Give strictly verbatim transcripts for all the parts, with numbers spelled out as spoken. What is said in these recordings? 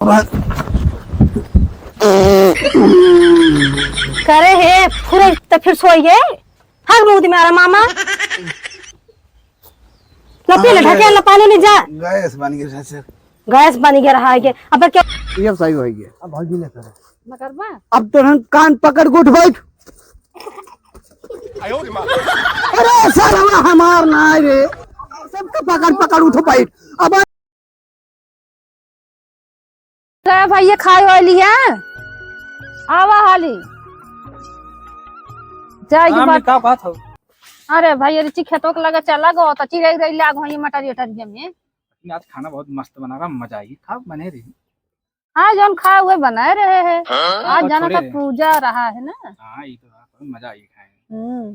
करे हे, फुरे त फिर सोइए। हग मुंह दिमारा मामा। ला पी ले, हाँ, ढकेल ला, पानी ले जा। गैस बन गया चाचा। गैस बन गया रहा है के। अब क्या? ये सही हो गया। अब भौजी ने करे। न करबा? अब तो हम कान पकड़ के उठ बैठ। अरे साला हमार ना है रे। सबका पकड़ पकड़ उठ बैठ। अब रे भैया, खाए वाली है, आवा हाली। जाए के हाँ, बाद मैं का बात हो? अरे भैया, रिची खेतों के लगे चला गो, तो चिड़ै रही लाग होई मटर यटर में। लेकिन आज खाना बहुत मस्त बना रहा, मजा आई, खा बने रही। हाँ, जौन खाए हुए बनाए रहे हैं। हाँ? आज और जाना थोड़े का रहे। पूजा रहा है ना। हाँ, ये तो बात है, मजा आई खाए। हम्म।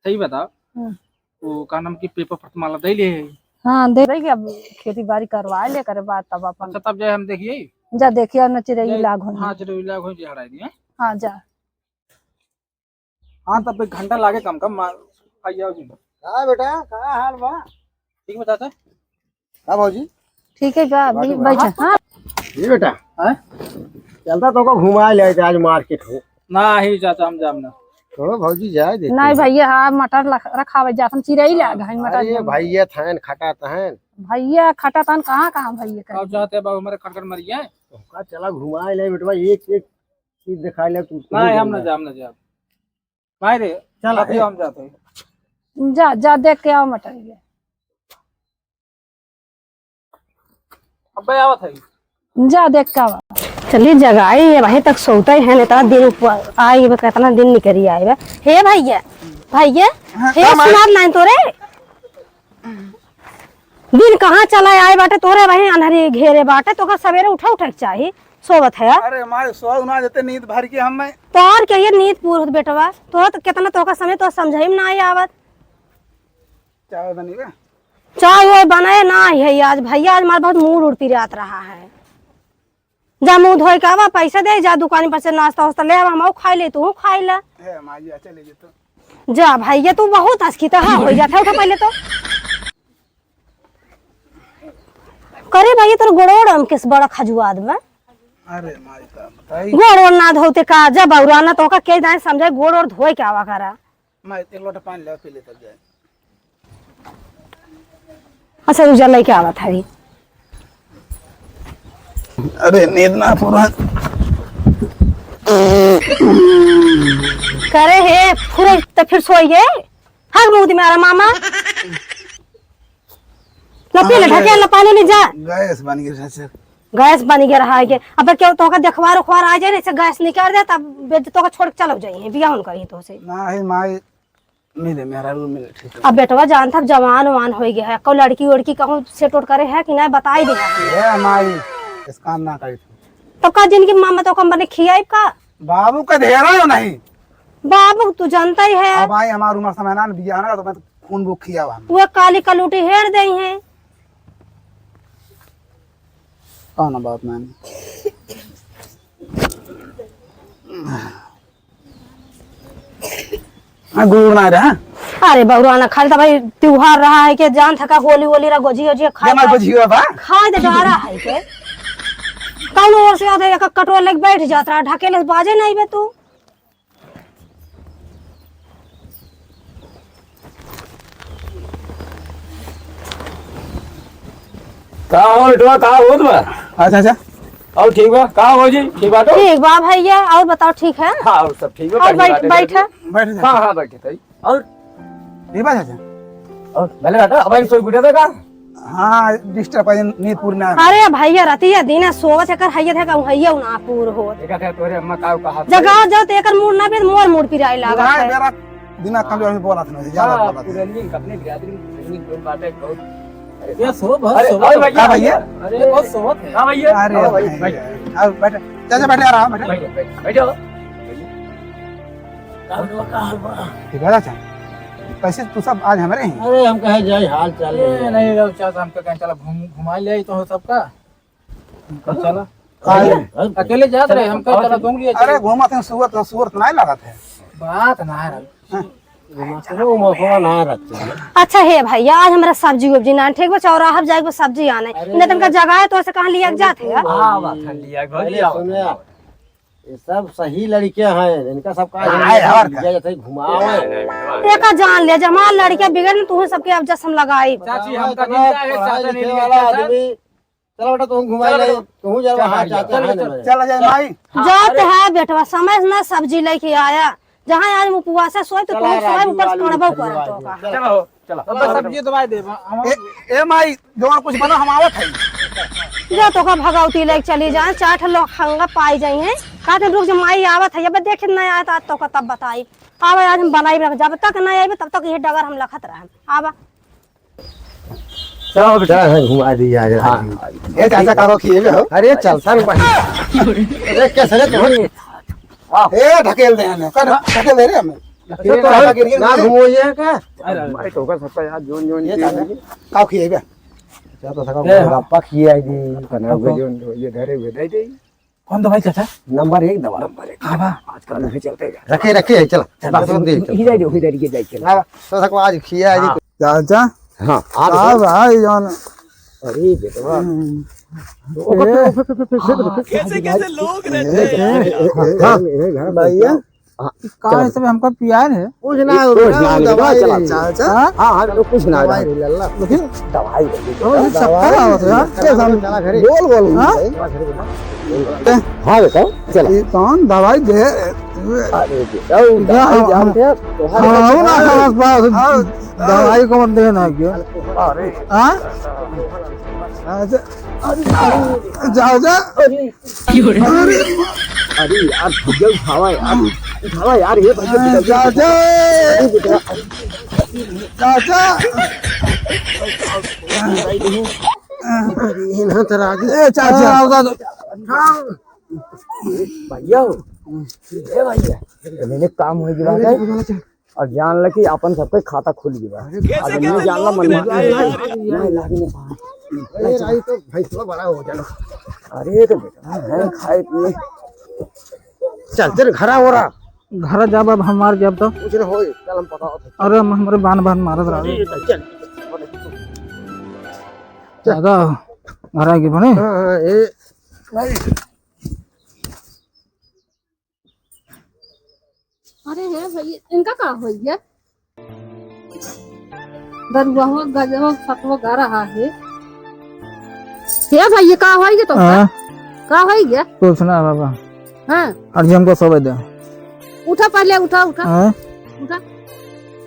सही बताओ। हम्म। वो का नाम की पेपर पर तुम्हारा दे ले है। हाँ, दे देगी, अब खेती बाड़ी करवा ले करे बाद तब अपन। अच्छा, तब जाए हम देखिए। जा देखिए और न चिरई जाए, लाग होई। हाँ, चिरई लाग होई, जे हराई दिए। हाँ, जा। हाँ, तब एक घंटा लागे कम कम, मार, खाई आओ जी। का बेटा, का हाल बा? ठीक बा चाचा? का भौजी? ठीक है बा, बाटी अभी बा। बैठा। हाँ। ये बेटा, हाँ? चलता तो को घुमा ले आज मार्केट हो। नाही चाचा, हम जाम ना। तो भौजी जाए देते नहीं हैं। भैया, हाँ, मटर लख-, रखावे जात, हम चिरई लाग है, मटर अरे जम। भैया थैन खटा तहन। भैया खटा तहन कहाँ, कहाँ भैया कहे? अब जाते बाबू हमारे खटखट मर गया। का चला घुमा ले बेटवा, एक, एक चीज दिखा ले तू। नहीं, हम ना जाम, ना जाम। भाई रे, चल, अभी ए। हम जाते हैं। जा, जा देख के आओ मटर ये। अबे आवत है। जा देख के आवा। चली जगाई, ये वहीं तक सोते हैं, इतना दिन ऊपर आई, ये कितना दिन निकरी आई बा। हे भैया, भैया, हाँ, हे का मार- सुनात नहीं तोरे? दिन कहाँ चला आए बाटे, तोरे वहीं अन्हरी घेरे बाटे, तोका सवेरे उठे, उठे के चाही, सोवत है। अरे मारे, सोवा ना देते नींद भर के हम मैं। तोर के ये नींद पूर होत बेटवा, तोर तो कितना तोका समय तो समझाई में ना आई आवत। चाय बनी बा? चाय वाय बनाए ना है आज भैया, आज हमारा बहुत मूड उड़ पिरात रहा है। जा मुंह धोए के आवा, पैसा दे, जा दुकान पर से नाश्ता वास्ता ले आवा, हम खाई ले, तू खाई ला। हे माई, अच्छा ले जे तो। जा भैया, तू बहुत अस्किता हो जाता है, उठा पहले तो। करे भैया, तोर गोड़ोड़ हम किस बड़ा खजुआत में। अरे माई, का बताई। गोड़ ओड़ ना धोते का, जा बौरा ना, तोका के जाए समझाए, गोड़ ओड़ धोए के आवा करा। माई, एक लोटा पानी ले, पी ले तब जाए। अच्छा, उजा लेके आवत है। अरे, नींद ना पूरा। करे हे, फुरे त फिर सोई गए। हग मुंह दिमारा मामा। ला पी ले, हाँ, ढकेल ला, पानी ले जा। गैस बन गया ससुर। गैस बन गया रहा है के। अब केहू तोहका देखवार उखवार आ जाए, ऐसे गैस निकाल दे, तब बे-, तोहका छोड़ के चलो जाइए, बियाह उनका ही तो से। नाही माई, मिले, मेहरारू मिले, ठीक है। अब बेटवा जानत हब जवान वान होइ गया है, को लड़की वड़की कहूँ सेट उट करे है कि नहीं, बताई दे। ए माई, इस काम ना करी तू। तब का जिनकी मामा तो कम बने खियाई का? बाबू का धेरा हो नहीं। बाबू तू जानता ही है। अब आई हमार उमर समय ना, बियाह ना, तो मैं तो खून वो खियावा हम। वो काली कलूटी हेर दे हैं। कौन बात नानी? हाँ, गुड़ ना रहा। अरे बउरा ना, खाली तो भाई त्योहार रहा है के जान थका, होली वोली रहा, गोजी ओजी खाए ये हमार के। गोजी हुआ बा? खाए दे डरा है के। कौन ओर से आते एक कटोरा लेके बैठ जात रहा, ढकेले से बाजे नहीं बे तू। का हो बेटवा, का होत बा? अच्छा, अच्छा। और ठीक बा? का हो जी? ठीक बाटो? ठीक बा भैया, और बताओ ठीक है? हाँ, और सब ठीक बा, और बढ़िया बैठ, बाटे। बैठा। बैठ जा। हाँ, हाँ, बैठे ताई। और ठीक बा चाचा। और भले बेटा, अब सोई उठे था का? हाँ, disturb है, नींद पूरी ना। अरे भैया, रतिया दिन सोवत एकर हैया थे कहूँ हैया ना पूर हो। देखा थे तोरे अम्मा का कहा। जगा जाओ तो एकर मूड ना पे मोर मूड पिराए लागत है। बेरा दिमाग कमजोर में बोला था ना, ज्यादा हाँ, बोला था। पुरनिया अपने बिरादरी में पुरनिया कोई बात है, बहुत। अरे ये सो, बहुत अरे, सोवत अरे है। भैया। हाँ भैया। अरे बहुत सोवत है। हाँ भैया। अरे हाँ भाई, भाई। भाई। आओ, बैठो। चाचा, बैठो, आराम, बैठो। बैठो, बैठो, बैठो। का हाल बा, का हाल बा? ठीक है, चाचा। कैसे तू सब आज हमारे हैं? अरे, हम कहे जाए, हाल चाल ले। नहीं, रहो, चाचा, हम तो कहें, चला, घूम, घुमा ले, तो हो सबका। चला। अरे, अकेले जात रहे, हम कहे, चला, तुम लिए अरे, चलो। घूमा थे, सूरत, सूरत नहीं लगा थे। बात ना है। हाँ। घुमा के वो मौसम ना रखते हैं। अच्छा हे भैया, आज हमरा सब्जी उब्जी ना ठीक बा, चौराहा पे जाके सब्जी आने। अरे, इन्हें तनका जगह है तो ऐसे कहाँ लिया के जात है? हाँ, बात है, लिया के पहले लिया। सुनो यार, ये सब सही लड़के हैं, इनका सब काम हाँ, है, और का? लिया जाता है, घुमावे। एका जान ले, जमा लड़के बिगड़ में तुम्हें सबके अब जस हम लगाई। चाची, हमका बताओ, चिंता है, पढ़ा चाचा ने लिखे लिया वाला था। आदमी चलो बेटा, तुम घुमाई चलो ले, बेटा। तुम जा चल वहाँ भैया। चाचा चल है बेटा। ना। चल जाए माई। हाँ, जात अरे। है बेटवा, समय ना सब्जी लेके आया। जहाँ आज उपवास है, सोए तो चला तुम सोए राजू, ऊपर आलू तोड़बो खरीदवा करत दे। हो का। चलो। चलो हो, चलो। अब सब्जी तो भाई देबो, हम ए, ए माई, जौन कुछ बना हम आवत है। जो तो का भगवती लेके चली जाए, चार ठो लोग हंगा पाई जाई हैं। कहते रुक जा माई आवत है, अब देखे ना आए तो आज तो का तब बताई। आवे आज हम बनाई, जब तक ना आवे तब तक ये डगर हम लखत रहे। आवा। चलो बेटा। चल, घुमा दी आज। हाँ। ए, चाचा, का हो खिएबे हो? अरे, चलता ना भाई। अरे, कैसे रे तू? ए, ढकेल दे हमें। का ढकेल दे रे हमें? अरे, तो ना, गिर गया ना रे। घुमो ये का? अरे, भाई, तो का सबका यार, जोन, जोन ये खिएबे। चाचा, का खिएबे? चाचा, सबका ए, हाँ। गप्पा खिया दी, बना हुए हाँ। जोन, ये धरे हुए, दे दे। कौन दवाई चाचा? नंबर एक दवा। नंबर एक। हाँ बा। आजकल नहीं चलते हैं। रखे, रखे, चला। चल, बस बस, हम दे, इधर चल। जाओ, इधर ये जाइए। हाँ, तो सबको आज खिया है जी। हाँ। चाचा? हाँ, आप का बताओ। भाई जान? अरे बेटवा। हम्म। तो ओकर ए, पे, पे, पे, पे, पे, पे, पे। कैसे, कैसे लोग रहते हैं यार। ए, ए, ए, हाँ, ए, ए, भैया, हाँ, का चलो। ये सब हमका पियार है? कुछ ना, कुछ ना, दवाई चला। चाचा? हाँ, हाँ, तो कुछ ना, दवाई दवाई। ले ला। देखिए। दवाई ले ला। ओ, ये चक्कर आवत है यार। दवाई ले ला, घरे। बोल, बोल, हाँ? भाई। हाँ बेटा, चला। ये कौन दवाई दे? अरे बेटा, वो क्या दवाई हम, जानते हैं, हम, तोहरा हम ना खास पास हाँ। दवाई कौन देना है क्या? अरे। हाँ? अच्छा, अरे, अरे, जा, जा। अरे। अरे यार, भैया उठावा यार, उठावा यार, ये भैया, अरे, भैया, चाचा। अरे बेटा। चाचा। अरे, ये ना तो राजू। ए, चाचा, आओ, आओ, आओ। भैया हो, ए भैया, मैंने काम हो गया है। और जान ल कि आपन सबके खाता खुल गया। अरे, आज कैसे, नहीं कैसे जानला लोग मन रहते हैं यार। नहीं लागी ना पाए। अरे, राई तो भैंसवा बड़ा हो जाना। अरे, तो बेटा, है खाए पिए। चल, तेरे घरा हो रहा। घरा जाब, अब हम मार जाब तो। कुछ ना होए, चल हम पता होता। अरे, हम हमरे बान बान मारत रहा। अरे, चल, चल। दादा, घर आगे बने? हाँ, हाँ, ए, भाई। अरे हे भैया, इनका का होई है? दरुआ हो, गजवा, सतवा गा रहा है। हे भैया, का होई है तो? हाँ? का होई है? कुछ ना बाबा। हाँ। और जी हमको सोवे दे। उठा पहले, उठा, उठा। हाँ? उठा।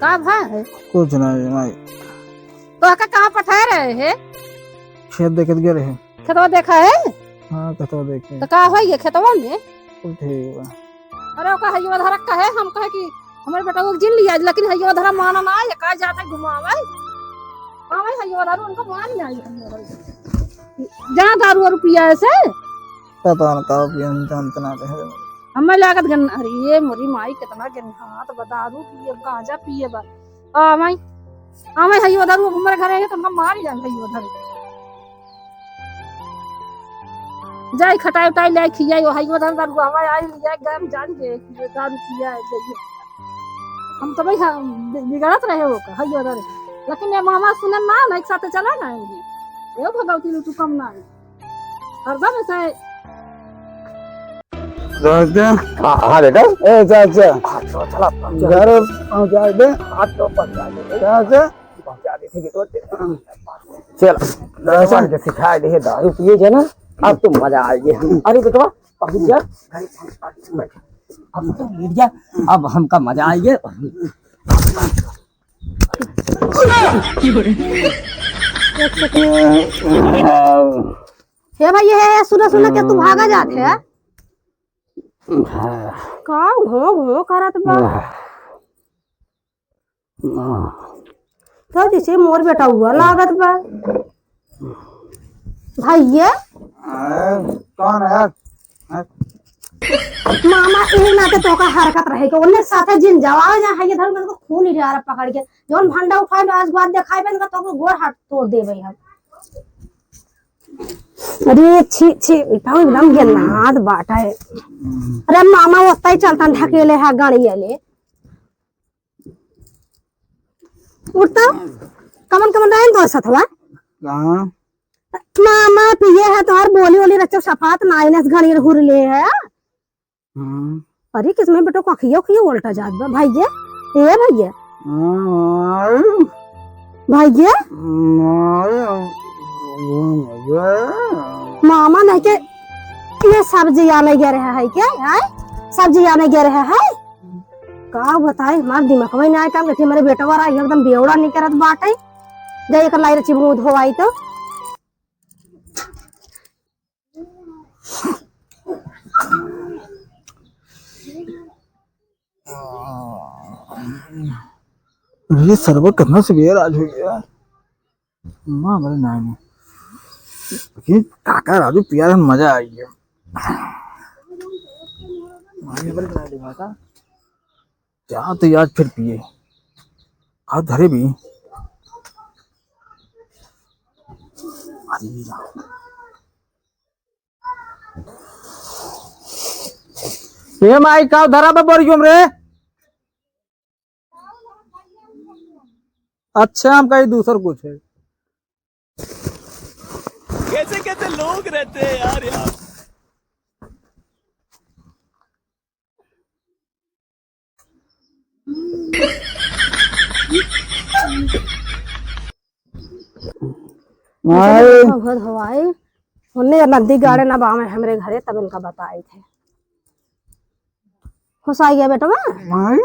का भा है? कुछ ना रे माई। तो का कहाँ पठाए रहे हैं? खेत देखत गए रहे। खेतवा देखा है? हाँ, खेतवा देखे। तो का होई है खेतवा में? कुल ठीक बा। अरे, ओका हइयो धरा कहे, हम कहे कि हमरे बेटवा के जिन लिया, लेकिन हइयो धरा माना ना, ये का जाता घुमावे? आवे हइयो धरा, उनको मान में आई। जा दारू वारू पिया ऐसे। पता न का पिया, हम जानते ना रहे। हमें लागत गन-, अरे, ये मोरी माई कितना गन्हात बा, दारू पिए, गांजा पिए बा। आवे, आवे हइयो धरू हमरे घरे है, तो हमका मार जाए हइयो धरू। जाई खटाई उटाई ले खियाई, ओ हइयो धरू दरुआ हवा आई लिया गम जान के, ये दारू पिया है, ये। हम तो भाई, हाँ, बि-, बिगड़त रहे हो का, हइयो धरू। लेकिन ये मामा सुने ना, ना एक साथ चला जाएंगे। ये भगवती लुटू कम ना है। हरदम ऐसा है। चाचा। हाँ, हाँ बेटा। ए चाचा, हाँ, चलो, चलो, चलो। घर पहुँचा दे। हाँ, तो पहुँचा दे। चाचा। पहुँचा दे, ठीक है, तो चल। दर्शन के सिखाए दे, दारू पिए जे ना, अब तो मजा आ गया। अरे बेटवा, पहुँच जा। अब तो लेट जा, अब हमका मजा आ गया। हे भाई, हे, हे, सुना, सुना, क्या तू भागा जात है? का घो घो करत बा? तो जैसे मोर बेटा हुआ लागत बा। भैया? कौन है? मामा, एही नाते तोका हरकत रहे के, ओन्ने साथे जिन जवाब जा, है ये धर, मेरे को खून ही जा रहा पकड़ के। जौन भंडा उठाए बे, आज बात देखाए बे, इनका तोको गोड़ हाथ तोड़ देबे हम। अरे, छी, छी, पाँव एकदम गेनात बाटा है। अरे, मामा ओत्ता ही चलता ढकेले है गाड़ी ले। उठ तो। कमन कमन रहे तो सथवा। कहाँ? मामा पिए है तोहर बोली ओली रचो सफात नाइनस घड़ी घुर ले है। हाँ। अरे किसमें बेटो कखियो खियो उल्टा जात बा भैया। ए भैया। हाँ। भैया। हाँ। मामा नहीं के ये सब्जी आने गए रहे है क्या? हैं? सब्जी आने गए रहे है। का बताई, हमार दिमाग में ना काम करती, हमारे बेटवा रहा एकदम बेवड़ा नहीं करत बाटे। दे एक लाई रची मुंह धोवाई तो। ये सरवा कितना सवेर आज हो गया। माँ बोले, "नहीं, नहीं।" लेकिन काका राजू पिया रहे, मजा आ गया। माँ ये बोले, "बना दे, काका।" जा तो आज फिर पिए। आ धरे भी। अरे यार। ए माई, का धरा बा बोरियो में रे? अच्छा, हम कहीं दूसर कुछ है। कैसे कैसे लोग रहते हैं यार, यार। माई। बहुत हवाई। उन्ने नदी गाड़े ना बावे हमरे घरे, तब इनका बताई थे। खुश आ गया बेटवा। माई।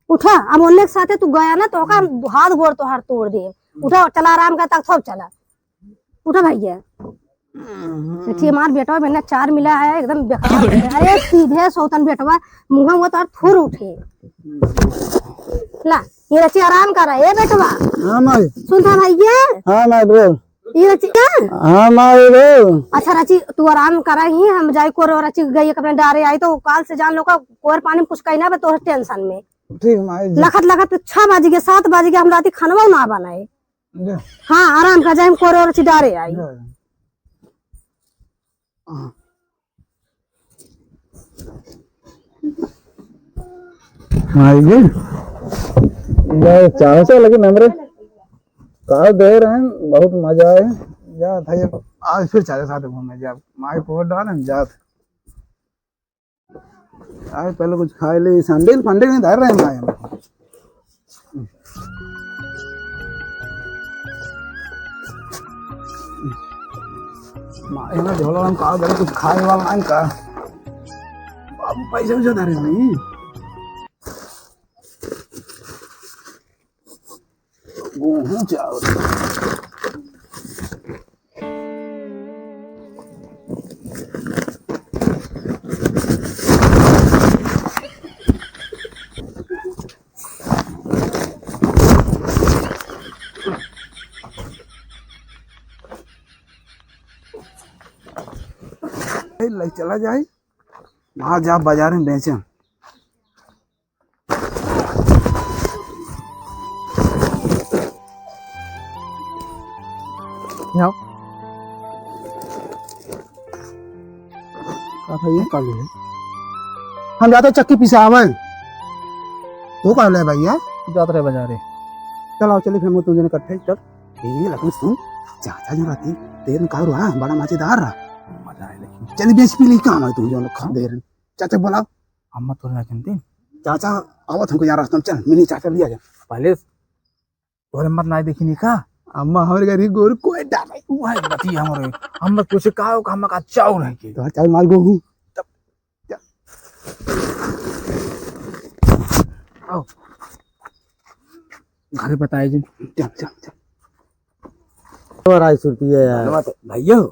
उठा, अब उन्ने के साथे तू गया ना, तो ओका हम हाथ गोड़ तोहार तोड़ दे। उठा, चला आराम कर, तक सब चला। उठा भैया। देखिए, हमार बेटवा मैंने चार मिला है, एकदम बेकार है। अरे, सीधे सौतन बेटवा, मुँह वो तोर थुर उठे। ला, ये रची आराम करा, ए बेटवा। हाँ, माई। सुन था भैया? हाँ, माई, बोल। ये रची का? हाँ, माई, बोल। अच्छा, रची, तू आराम करा ही, हम जाई कोर रची गई अपने डारे आई, तो काल से जान लो का कोर पानी में कुछ कहना बा तोहर टेंशन में। ठीक, माई जी। लखत लखत छह बज गए, सात बज गए, हम राती खानवा ना बनाए। जा। हाँ, आराम कर जाए, हम कोरे और चिडारे आई। जा, जा। हाँ। हाँ, ये। ये चाय से लगे नमरे। का दे रहे हैं, बहुत मजा आए। जा, था ये, आज फिर चाचा साथ घूमे जा। माई को डाल, हम जात। आए पहले कुछ खाए ले, संडे फंडे नहीं धर रहे हैं भाई हम। मारे ना झोला हम का करे, कुछ खाए वाला नहीं का। बाबू पैसे वैसे धरे नहीं। गेहूं चावल। ले चला जाए, वहाँ जा बाजार में बेचें। आओ। का भैया? का भैया? हम जाते चक्की पिसावल। तू का ले भैया? जात रहे बाजारे। चल आओ, चली फिर हम तुम जने इकट्ठे, चल। ए, लखन सुन, चाचा जो रहती, तेरे में का रहा, बड़ा मजेदार रहा। मजा आए लेकिन। चल बेच पी ली, काम है तुम जो लोग खा दे रहे। चाचा बोलाओ। अम्मा तोरे ना चिंतिन। चाचा, आवत हमको यहाँ रास्ता में, चल, मिनी चाचा लिया जा। पहले तोरे मत ना देखी नहीं का? अम्मा हमारे घर ही गोरू कोई डाले। वो है बती हमारे। हम मत पूछे का हो, हम का चाव रह के। तो चाव मार गो हूँ। तब, चल। आओ। घर बताए जी। चल, चल, चल। और आई सुरती है यार। धन्यवाद, भैया।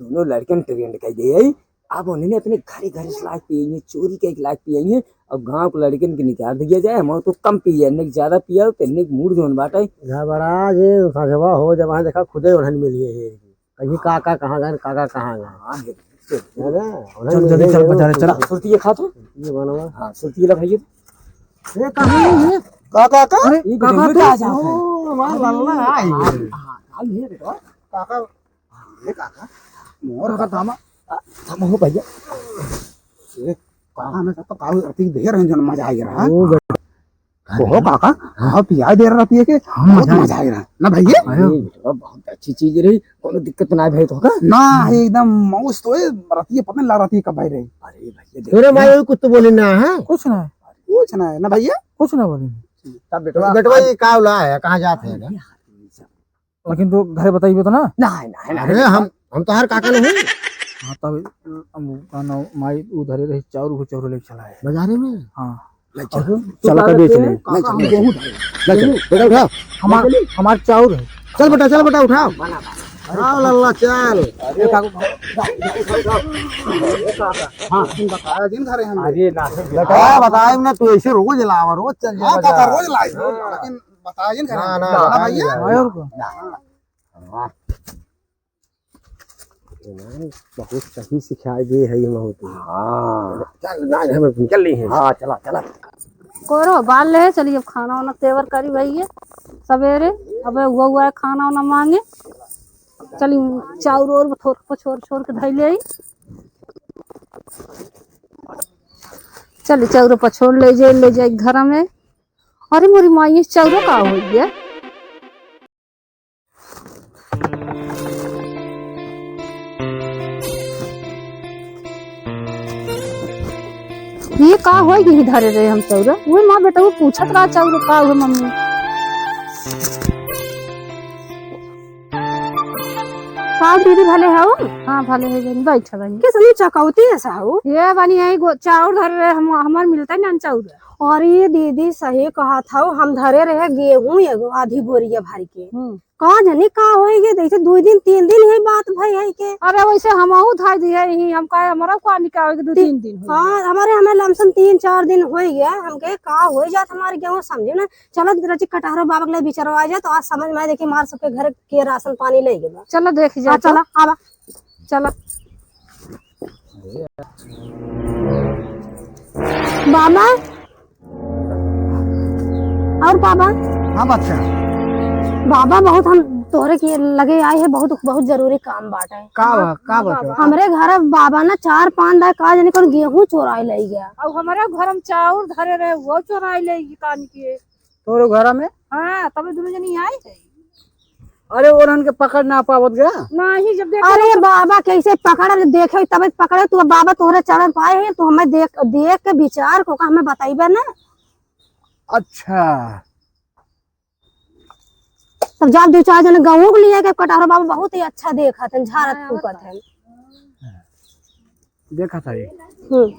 दोनों लड़कन ट्रेंड कर गए हैं। अब उन्हें अपने घरे घरे से लाके पियेंगे, चोरी के लाके पियेंगे। अब गांव के लड़कन के निकाल दिया जाए, हम तो कम पिए, इन्हें ज्यादा पिया तो इन्हें मूड जोन बाटे। घबरा जे सजवा हो जब वहाँ देखा खुदे उन्हें मिलिए है। कहीं काका कहाँ गए, काका कहाँ गए। हाँ, है। है ना? उन्हें चल, जल्दी मिलिए चल, जरूर। बाजारे चला। सुरती ये खा तो। ये बनवा। हाँ, सुरती ये ला भैया। ये कहाँ है ये? काका का? अरे, ये काका बेटा तो आ जाता है। ओ, वाह, लल्ला, आई। हाँ, हाँ, हाँ, ये बेटा। काका ए काका, मोर काका। काका, थामा, आ, थामा हो भैया। ए, काका, हमें तो काऊ अति ढेर है, जन मजा आ गया, हाँ? ओ, अरे ओहो काका, हाँ। हाँ, पियाई दे रहा पिए के, हाँ, बहुत मजा मजा आए रहा। ना भैया? अरे बेटवा, बहुत अच्छी चीज रही, कोनो दिक्कत ना भई तो का? ना, एकदम मौज तो है, रतिये पता नहीं ला रतिये कब भाई रही। अरे भैया, देखो तोरे ना। माई कुछ तो बोली ना, हाँ? कुछ ना। कुछ ना है, ना भैया? कुछ ना बोली। तब बेटवा, बेटवा, ये का उला है, कहाँ जात है? लेकिन तू घरे बताइबे तो ना? नहीं, नहीं, नहीं, अरे, नहीं। हम, हम तो हर काका नहीं। हाँ, तब हम, का नाम, माई उधरे रही, चाउर, वो चाउर लेके चला है। बाजारे में? हाँ। ले चल। और तू चल, का कबे बेच ले। ले चल, हम गेहूं धरे। ले चल, बेटा उठा। हमार, हमार चाउर है। चल बेटा, चल बेटा, उठा। उठा, लल्ला, चल। अरे काका, हाँ। बताया दिन घरे हम। अरे ना, बेटा, बताए ना, तू ऐसे रोज लावा, रोज चल जा हाँ, काका, बाजार। रोज लाई, रोज, हाँ। लेकिन बताया दिन घरे ना, हम। ना, ना, ना, भैया। ना, और को? ना। वाह। बहुत सही सिखाई दे है ये महू तो। हाँ। चल, ना, हम चल रही हैं। हाँ, चला, चला। कोरो बाल ले, चलिए अब खाना वाना तेवर करी भैया। सवेरे, अबे हुआ हुआ है खाना वाना मांगे। चलिए चाउर और थोर पछोर छोर के धई ले आई। चलिए चाउर पछोर ले जाए, ले जाए घर में। अरे मोरी माई, ये चाउर का हो गया? ये का होई गई धरे रहे हम चौरा? वो माँ बेटा वो पूछत रहा चौरा का हुआ मम्मी। का दीदी भले हो? हाँ भले है बहन, बैठ बहन। किसने चकौती ऐसा हो? ये बनी है गो-, चाउर धरे रहे हम, हमार मिलता है ना चाउर। अरे दीदी सही कहा था, हम धरे रहे गेहूं एगो आधी बोरिया भर के। हम्म। का जाने का होई गे, जैसे दो दिन तीन दिन ही बात भई है के। अरे वैसे हमहू धाई दिए ही, हम कहे हमरा का निकाल के दो ती-, तीन दिन होई हाँ, गया। हमारे हमें लमसम तीन चार दिन होई गया, हम कहे का होई जात हमारे गेहूं समझे ना। चलो रची कटहरो बाबा के लिए बिचरवा जाए तो आज समझ में आए, देखी हमारे सबके घर के राशन पानी ले गए। चलो देख जाए हाँ, तो। चलो आवा। चलो। बाबा, और बाबा? हाँ बच्चा। बाबा, बहुत हम तोहरे के लगे आए हैं, बहुत, बहुत जरूरी काम बाटे। का बा, का बच्चा? हमरे घर बाबा ना चार पाँच दाई का जाने कौन गेहूं चोराई लई गया। और हमारे घर में चाउर धरे रहे, वो चोराई लई गई कान के। तोरे घर में? हाँ, तब दुनो जनी आई। अरे, ओरहन के पकड़ ना पावत गया। नहीं, जब देखो अरे तो बाबा, कैसे पकड़, अरे देखे तब पकड़े तू, बाबा तोहरे चरण पाए हैं, तू हमें देख, देख के विचार को का हमें बताइबे ना। अच्छा। तब जब दो चार जने गाँवों के लिए के कटहरो बाबा बहुत ही अच्छा देखत हैं, झारत हाँ, फूकत हैं। देखा था ये। हम्म।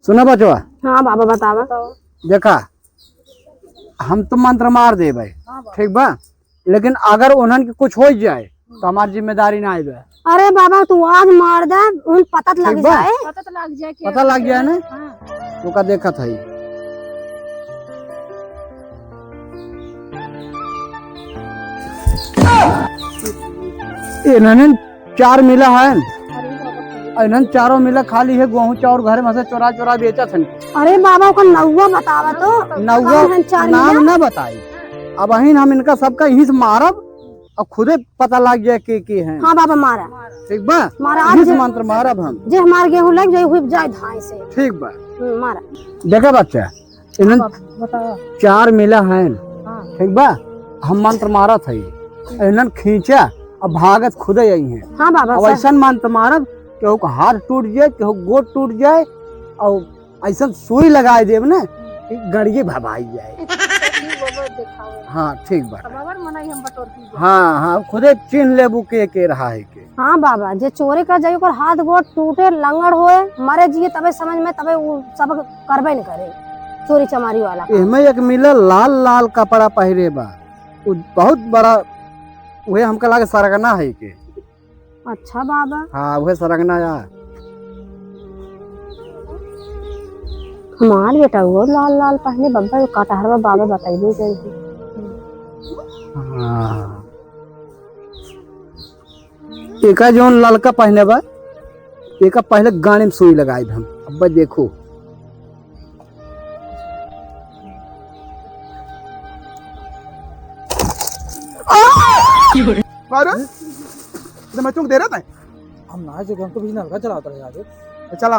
सुना बचवा। हाँ बाबा, बतावा। देखा, हम तो मंत्र मार देबे, ठीक बा, लेकिन अगर उन्हन के कुछ हो जाए तो हमार जिम्मेदारी ना आइबे। अरे बाबा, तू आज मार दे, उन पता तो लग जाए। पता तो लग जाए कि पता लग जाए ना? हाँ। तो का देखत है। इन्हन चार मिला है, इन्हन चारों मिला खाली है, गेहूं चाउर घर में से चोरा चोरा बेचत हन। अरे बाबा, ओकर नौवा बतावा तो। नौवा कौन हन चार नाम मिला? ना बताई। अबहिन हम इनका सबका यहीं से मारब और खुदे पता लग जाए के के हैं। हाँ बाबा, मारा। ठीक बा? मारा, आज यहीं से जे, मंत्र मारब हम। जे हमार गेहूं लग जाए, हुई जाए धाई से। ठीक बा। हम्म, मारा। देखा बच्चा, इन्हन हाँ बाबा, बतावा। चार मिला हैं। हाँ। ठीक बा? हम मंत्र मारत है। इन्हन खींचा और भागत खुदे आई हैं। हाँ बाबा, अब सर। ऐसन मंत्र मारब, केहू का हाथ टूट जाए, केहू गोड़ टूट जाए और ऐसन सुई लगाए देब ना कि गड़िए भभाई जाए। हाँ, ठीक बा। हाँ, हाँ, खुदे चिन्ह लेबू के, के रहा है के। हाँ बाबा, जे चोरी कर जाई, ओकर हाथ गोड़ टूटे, लंगड़ होए, मरे जिए, तबे समझ में, तबे उ सब करबे न करे, चोरी चमारी वाला काम। एहमे एक मिला लाल लाल कपड़ा पहिरे बा, उ बहुत बड़ा, उहे हमका लागे सरगना है के। अच्छा बाबा। हाँ, उहे सरगना या। हमार बेटा वो लाल लाल पहने बब्बा, कटहरवा बाबा बताइबे करी। हाँ। एका जौन ललका पहने बा, एका पहले गाने में सुई लगाई हम। अब देखो। अरे, तो मैं तुमको दे रहा था। हम ना जो, हम तो बिजनेस का चलाता रहे आगे। चला।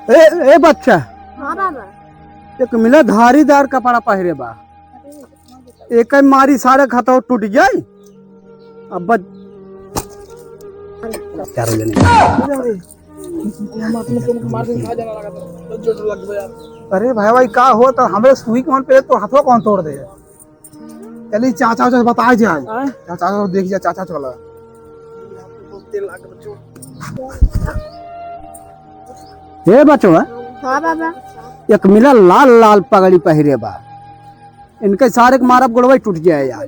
ए, ए बच्चा, हाँ बाबा। एक मिला धारीदार कपड़ा पहिरे बा, एक मारी सारे खतौ टूट जाई। अब बच-, चारों जने। अरे भाई, भाई, का हो तो हमरे सुई कौन पे तो हथवा कौन तोड़ दे? चली चाचा, चाचा बताए जाए। हाँ? चाचा, चाचा देख जा, चाचा चला। ए बचवा, हाँ बाबा। एक मिला लाल लाल पगड़ी पहिरे बा, इनके सारे के मारब गोड़वा टूट जाए यार।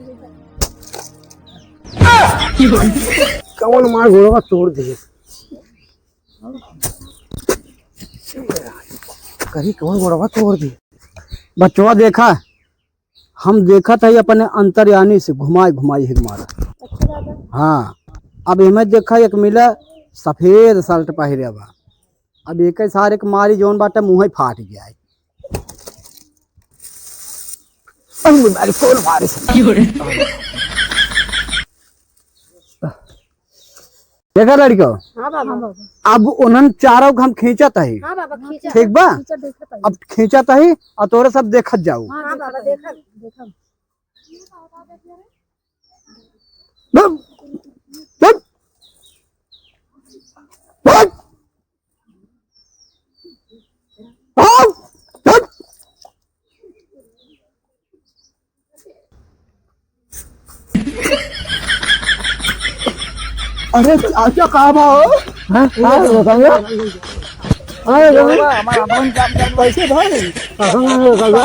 कौन मार गोड़वा तोड़ दे? कहीं कौन गोड़वा तोड़ दे? बचवा देखा, हम देखत हई अपने अंतर्यामी से घुमाई घुमाई हिक मारा। अच्छा दादा। हाँ, अब एमे देखा एक मिला सफेद शर्ट पहिरे बा, अब एक सारे के मारी जौन बाटे मुँह ही फाट गया है। अब मारी कौन मारे से? देखा लड़को, हाँ बाबा। अब उन्हन चारों के हम खींचत हई। हाँ बाबा, खींचत ठीक बा? खींचत देखत हई। अब खींचत हई और तोरे सब देखत जाऊ। हाँ बाबा, देखत, देखत। बम, बम, बम। अरे, चाचा, कहाँ बा हो? हाँ, हाँ, बताइए। हाँ, बताइए। कैसे भाई? हाँ, हाँ, बताइए।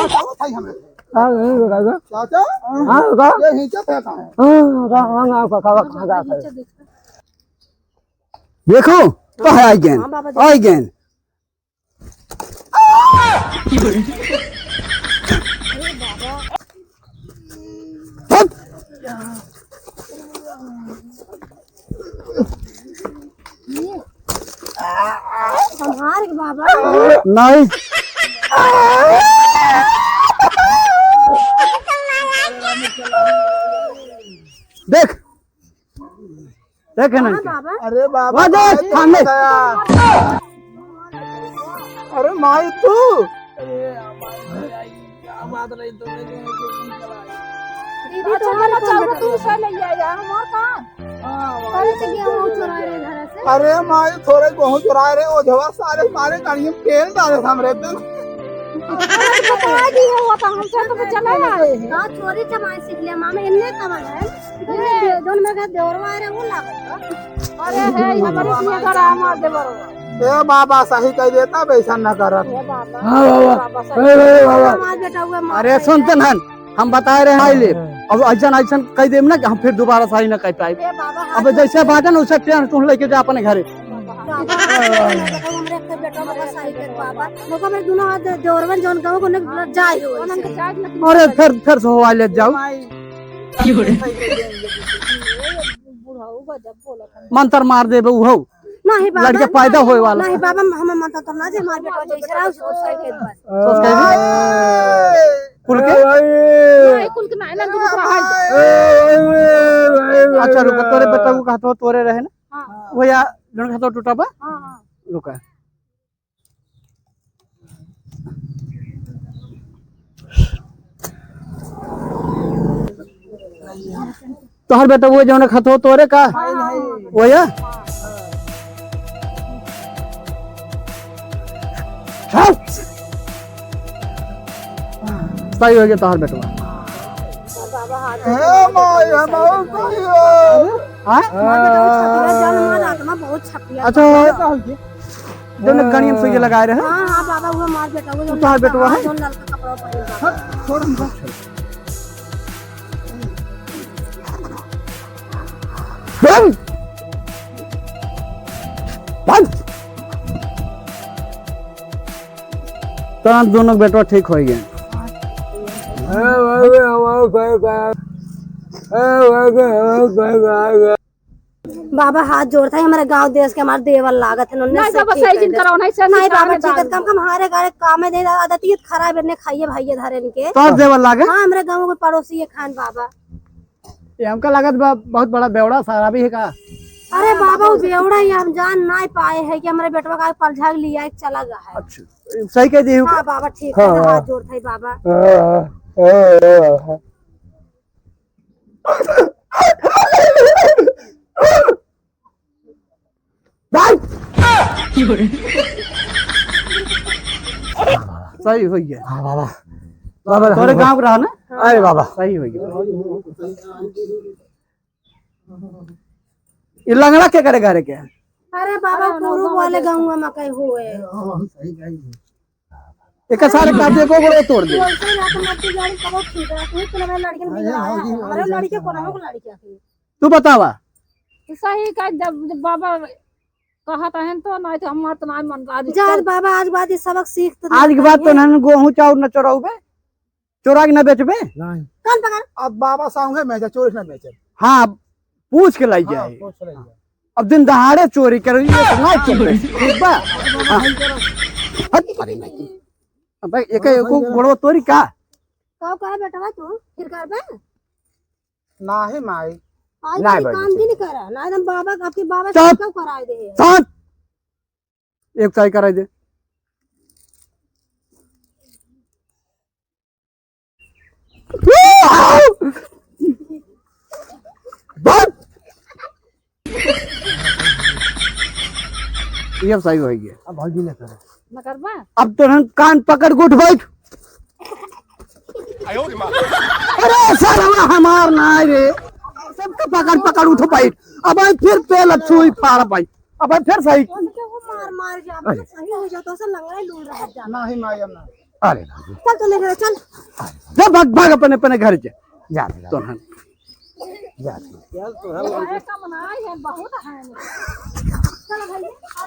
हाँ, हाँ, बताइए। चाचा? हाँ, बता। ये हिंचत है कहाँ है? हाँ, हाँ, हाँ, हाँ, हाँ, हाँ, हाँ, हाँ। देखो, तो है आई गेन, हाँ, बाबा जी। आई गेन। संभार के बाबा। नहीं। देख, देखे ना हाँ, इनके। बाबा। अरे बाबा, वाह, देख, भाई, सामने। गया। अरे माई तू। दीदी, अच्छा, तो चलो, चलो, तू उसे ले आया, हमार काम। हाँ, कल से गेहूं चुराए रहे घर से। अरे माई, थोड़े गेहूं चुराए रहे, ओझवा सारे मारे गाड़ी में तेल डाले हमरे दिन। अरे, तो बता दी है, वो तो हम तो, तो चले आए हैं। हाँ, चोरी चमाई सीख लिया, मामा, इन्ने कमाई है। ये जौन मेरे घर देवरवा आ रहे, वो लागत बा। अरे हे, हमारे लिए घर आ मार दे बरवा। ए बाबा, सही कह देता, वैसा न करत। हे बाबा, हाँ बाबा। बाबा, सही ए, ए, बाबा। हमार बेटा हुआ, मार अरे दे। सुन तो नन, हम बताए रहे हैं, ले। अब ऐसा, ऐसा कह देब ना कि हम फिर दोबारा सही न कह पाए। ए बाबा, अब जैसे बाटन वैसे टेंट टूंट लेके जा अपने घरे। बाबा, हमरे एक बेटा होगा सही कर बाबा। मौका मेरे दोनों हाथ दे-, देवरवन जौन गाँव को नहीं जाए हो वैसे। अरे फिर, फिर से हो ले जाऊ। मंतर मार देबे उहो। नहीं बाबा, लड़के पैदा होए वाला। नहीं बाबा, हम मंतर तो ना जे हमार बेटा जैसे रहा, उसे तो सही के बस। सोच के भी? कुल के? नहीं, कुल के नहीं, ना, दुनू के रहा है। अच्छा, रुको, तोरे बेटा को कहत हो, तोरे रहे ना? हाँ। वो या, जौन कहत हो टूटा बा? हाँ, हाँ। रुका। तोहर बेटा वो जौन खत हो तोरे का? हाँ, हाँ। वो या? हाँ। सही हो गया तोहर बेटवा। बाबा, हाथ ए माई, हम और सही हो। हाँ? हमार बेटा बहुत छपिया, जान मार आत्मा बहुत छपिया। अच्छा, का हो गया? जौन गणियन सुई लगाए रहे। हाँ, हाँ, बाबा, वो हमार बेटा, वो जौन तोहार लड़का, बेटवा हाँ, है? जौन लड़का कपड़ा पहन बा। हाँ, छोड़ हमको। बंद! बंद! तो हम दोनों बेटवा ठीक हो गए। बाबा हाथ जोड़त है, हमारे गांव देश के हमारे देवर लागत है, उन्होंने नहीं से बाबा, ठीक सही कर जिन दे। करो, नहीं सही नहीं बाबा, इंसान है ठीक है, बाबू। कम कम हारे गारे काम में दे, आदत ये खराब है, इन्हें खाइए भाई ये धरे इनके। तोर देवर लागे? हाँ, हमारे गांव के पड़ोसी है खान बाबा। ये हमका लागत बा, बहुत बड़ा बेवड़ा शराबी है का? अरे अरे बाबा, वो बेवड़ा ही हम जान नाहीं पाए हैं कि हमरे बेटवा का पलझाग लिया एक चला गया है। अच्छा, सही कह दी। हाँ बाबा, ठीक है, हाँ। हाथ जोड़त है बाबा। हाँ, हाँ, हाँ, हाँ। भाई! सही होइ गया। हाँ बाबा। बाबा, तोरे हाँ। गाँव के रहा ना? अरे बाबा। सही होइ गया। ये लंगड़ा के करे घरे के? अरे बाबा, पूर्व वाले गाँव में कहीं हुए। एक सारे का देखो, बड़ो तोड़ दे। बोलते रहा तो मत गाड़ी कबो ठीक रहा, तू तो हमारे लड़के में बिगड़ा है। हमारे लड़के को ना हो, लड़के आके। तू बतावा। तो सही का जब, जब बाबा कहा था तो नहीं तो हमार तो ना मन राज जा चल। बाबा, आज बाद ये सबक सीख तो आज के बाद तो नहीं गोहूँ चाउर न चोराउबे, चोरा के न बेचबे। नहीं। कान पकड़। अब बाबा साहू है, मैं चोरी न बेचे। हाँ, पूछ के लाई हाँ, जाए। पूछ ले जाए। अब दिन दहाड़े चोरी करो, ये तो ना चोरी, ठीक बा? हाँ। हट, अरे नहीं। अब भाई, एक, एक गोड़वा तोरी का? का कहा बेटवा तू? फिर करबे? नाही माई। आज नहीं भाई, काम भी नहीं करा, ना एकदम बाबा, आपके बाबा से चुप। क्या कराए दे? शांत। एक चाय कराई दे। बस। ये सही होइ गया। अब भौजी ने करा। न करबा? अब तो हम कान पकड़ के उठ बैठ। अरे सरवा हमार ना रे, सबका पकड़ पकड़ उठ बैठ। अब आई फिर पेल छुई फाड़ पाई। अब आई फिर सही। उनके वो मार मार के आप अरे। सही हो जाता, ऐसा लग रहा है लूर रह जा। नहीं माई, हम ना। अरे चल तो ले घर चल। जा भाग, भाग अपने, अपने घर जा। जा, जा। तो हम जा। चल तो हम अरे कम ना है, बहुत है। चल भाई।